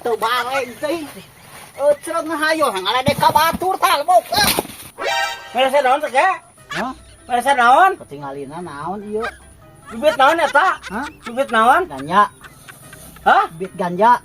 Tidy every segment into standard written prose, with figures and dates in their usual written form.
Teu baleg teuing. Eucreung hayo ngaledek ka batur talbok. Ah. Merasa naon teh, Kek? Hah? Merasa naon? Ketinggalina naon ieu? Bibit naon eta? Hah? Bibit naon? Ganja, Hah? Bibit ganja.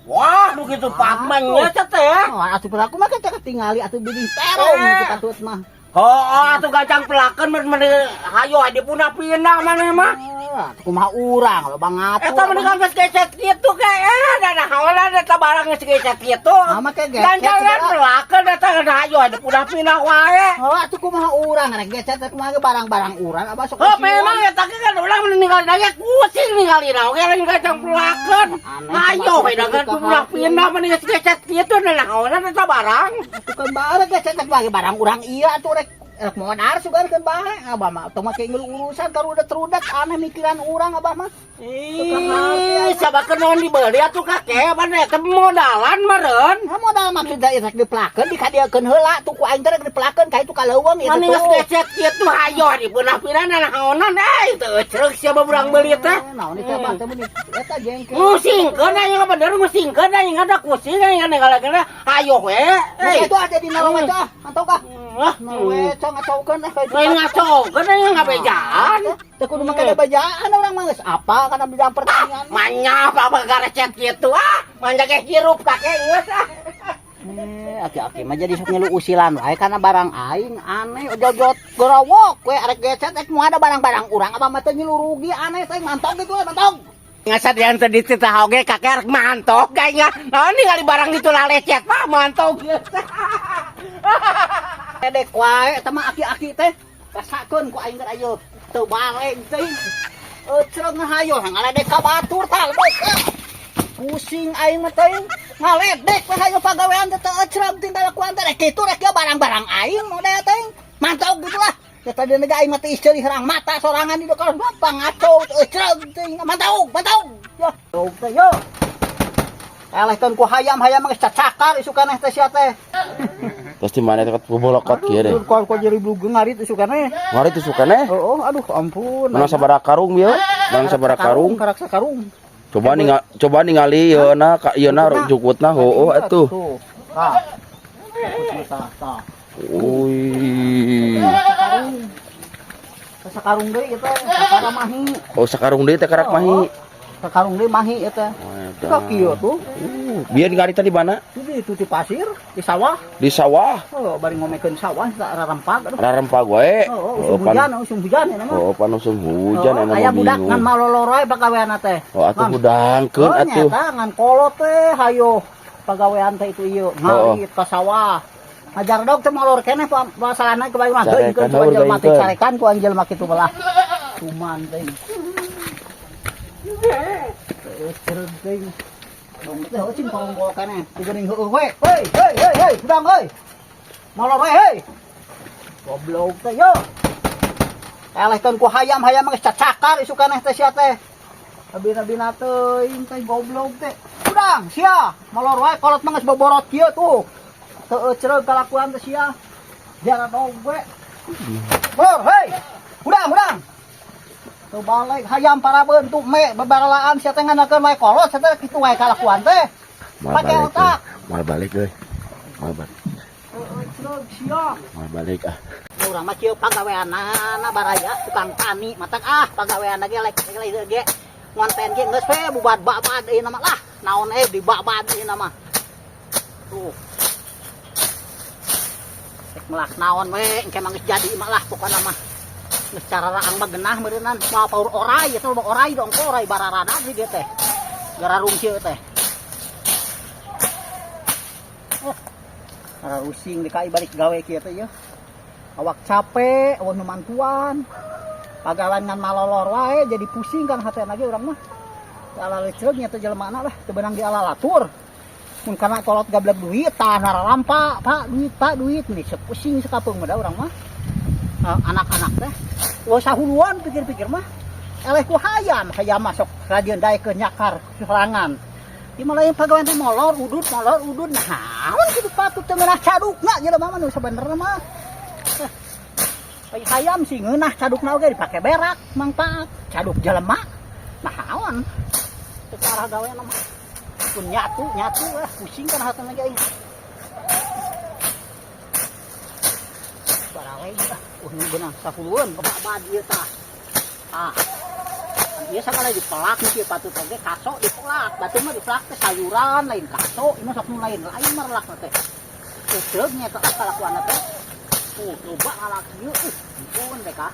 Wah, nu kitu Patman nya teh. Oh, atuh aku mah kan ketingali atuh bibit terong Eh. itu patut mah. Oh, atuh gancang pelakeun men men hayo di punah pindah maneh mah. Ah, kumaha urang loba ngatur. Eta mendingan geus gecet kitu ke eh da naon eta barang geus gecet kitu. Nah, make gecet Gancangan segala. Pelakeun eta hayo di punah pindah wae. Oh, atuh kumaha urang rek gecet teh kumaha ge barang-barang urang abah sok. Oh, memang eta ge kan urang ningali lagi pusing ningali oge lain gancang pelakeun. Aneh, Hayo kumaha we dagan kitu punah ka pindah mending geus gecet kitu da naon eta barang. Tukang barang gecet teh kumaha ge barang urang iya atuh rek rek modar sugan keun bae. Abah mah tong make ngeluh urusan karudet-rudet, aneh mikiran urang abah mah. Ih, sabakeun naon dibeli atuh, Kakek, mana eta modalan meureun. Nah, modal maksudna rek dipelakeun dikadieukeun heula tuh ku aing teh rek dipelakeun ka itu ka leuweung itu Mani geus tuh. gecet kitu hayo di punah-pinah naonan eh teu ecrek sia urang beuli teh. Eh, naon itu abah teh meuni eta jengkel. Ngusingkeun aing mah bener ngusingkeun aing ada kusing aing ninggalkeun hayo we. Eh, itu ada di nalawe teh ah, mantau kah? Ah, Nalawe cong ngacaukeun ah ka itu. Lain ngacokeun aing ngabejaan. Teu kudu make bejaan urang mah geus apa kana bidang pertanian. Manya apa apa garecet kitu ah. Manja ge hirup, Kakek, geus ah. Eh, aki-aki mah jadi sok ngilu usilan wae kana barang aing, aneh ojojot gorowok we arek gecet rek moal ada barang-barang urang abah mah teu ngilu rugi, aneh teh mantog gitu we mantog. Ngasadian teh dititah oge kakek rek mantok kayaknya. Naon ningali barang itu lecet mah mantok. Edek wae eta mah aki-aki teh. Rasakeun ku aing keur ayeuna teu baleg teuing. Eucreung hayo ngaledek ka batur talbok. Ah. Pusing aing mah teuing. Ngaledek we hayo pagawean teh teu ecreung tinggal lakuan teh rek kitu rek ieu barang-barang aing model teuing. Mantog gitu lah. Ya tadi nega aing mah teh ceuli herang mata sorangan di kalau ngaco teu ecreung teuing. Mantog, mantog. Yo, teh yo. Elehkeun ku hayam, hayam mah geus cacakar isukan teh sia teh. Terus di mana teh bobolokot kieu deh. Kok kok jadi blugeung ngarit isukan. Ngarit isukan eh. Oh, aduh ampun. Menang sabaraha karung ieu? Menang sabaraha karung? Karak sakarung. Coba ningali ieu na ka ieu na jukutna heueuh atuh. Tuh. Tah. Jukutna tah, tah. Uy. Sakarung. Sakarung deui ieu teh, sakara mahi. Oh, sakarung deui teh karak mahi. Sakarung deui mahi ieu teh. Kok kieu tuh? Biar ngarit di mana? Itu di pasir, di sawah. Di sawah. Oh, bari ngomekeun sawah tak rarempag aduh. Rarempag wae. Oh, usum hujan, usum hujan ya mah. Oh, pan usum hujan Oh, enak aya mah budak bingung. Ngan maloloro wae pagawean teh. Oh, atuh hudangkeun Oh, atuh. nyata ngan kolot teh hayo pagawean teh itu ieu ngarit ka sawah. Ngajar dog teh molor keneh masalahna kebae mah Carekan, geuingkeun haur ku jelema teh geuingkeun. Carekan ku jelema kitu belah. Cuman teh. Teu teuing. Dong teh heuh cing ponggol keneh. Geuning heueuh we. Hei, hei, hei, hei, hudang heuy. Molor we hei. Goblok teh yo. Elehkeun ku hayam, hayam mah geus cacakar isukan teh sia teh. Abi-abina teuing teh goblok teh. Hudang sia, molor wae kolot mah geus boborot kieu tuh. Teu ecreug kalakuan teh sia. Jaradog we. Molor, hei. Hudang, hudang. Teu balik hayam parabeun tuh me bebaralaan sia teh nganakeun wae kolot sia teh kitu wae kalakuan teh. Moal Pake balik otak. euy. Moal balik euy. Moal balik. Teu ecreug sia. Moal balik ah. Urang mah kieu pagaweanana baraya tukang tani matak ah pagawean ge lek lek ge ngonten ge geus we bubad babad ieu mah lah naon eh di babad ieu mah tuh rek melak naon we engke mah geus jadi mah lah pokona mah geus cara raang mah genah meureunnan moal paur orai eta loba orai dong orai bararada sih dia teh gararung kieu teh. Oh, rusing di kai balik gawe kieu teh yeuh. Awak capek, awak nu mantuan. Pagawean ngan malolor wae jadi pusing kan hate lagi urang mah. Teu ala lecreug nya teh jelemana lah, teu beunang di ala latur. Mun kana kolot gablek duit tah nararampa, "Pak, duit, Pak, duit." Nih sepusing sekapeung mah da urang mah. Anak-anak teh wah sahuluan pikir-pikir mah eleh ku hayam, hayam masuk rajin daekeun nyakar sorangan. Di malah yang pagawean teh molor udud molor udud, naon kitu patut teu ngeunah cadukna jelema mah nu sabenerna mah. Ai hayam sih ngeunah cadukna oge dipake berak mangpaat caduk jelema naon teu arah gawe mah. Pun nyatu, nyatu lah, pusing kan hati lagi aing. Barang ah, nu beunang sapulueun babad ieu tah. Ah. Ieu sakala dipelak nu kieu patut oge kaso dipelak, batur mah dipelak teh sayuran lain kaso, ieu mah sok nu lain lain mah relakna teh. Udeug nya eta kalakuanna teh. Loba ngalak ieu, ampun teh kah.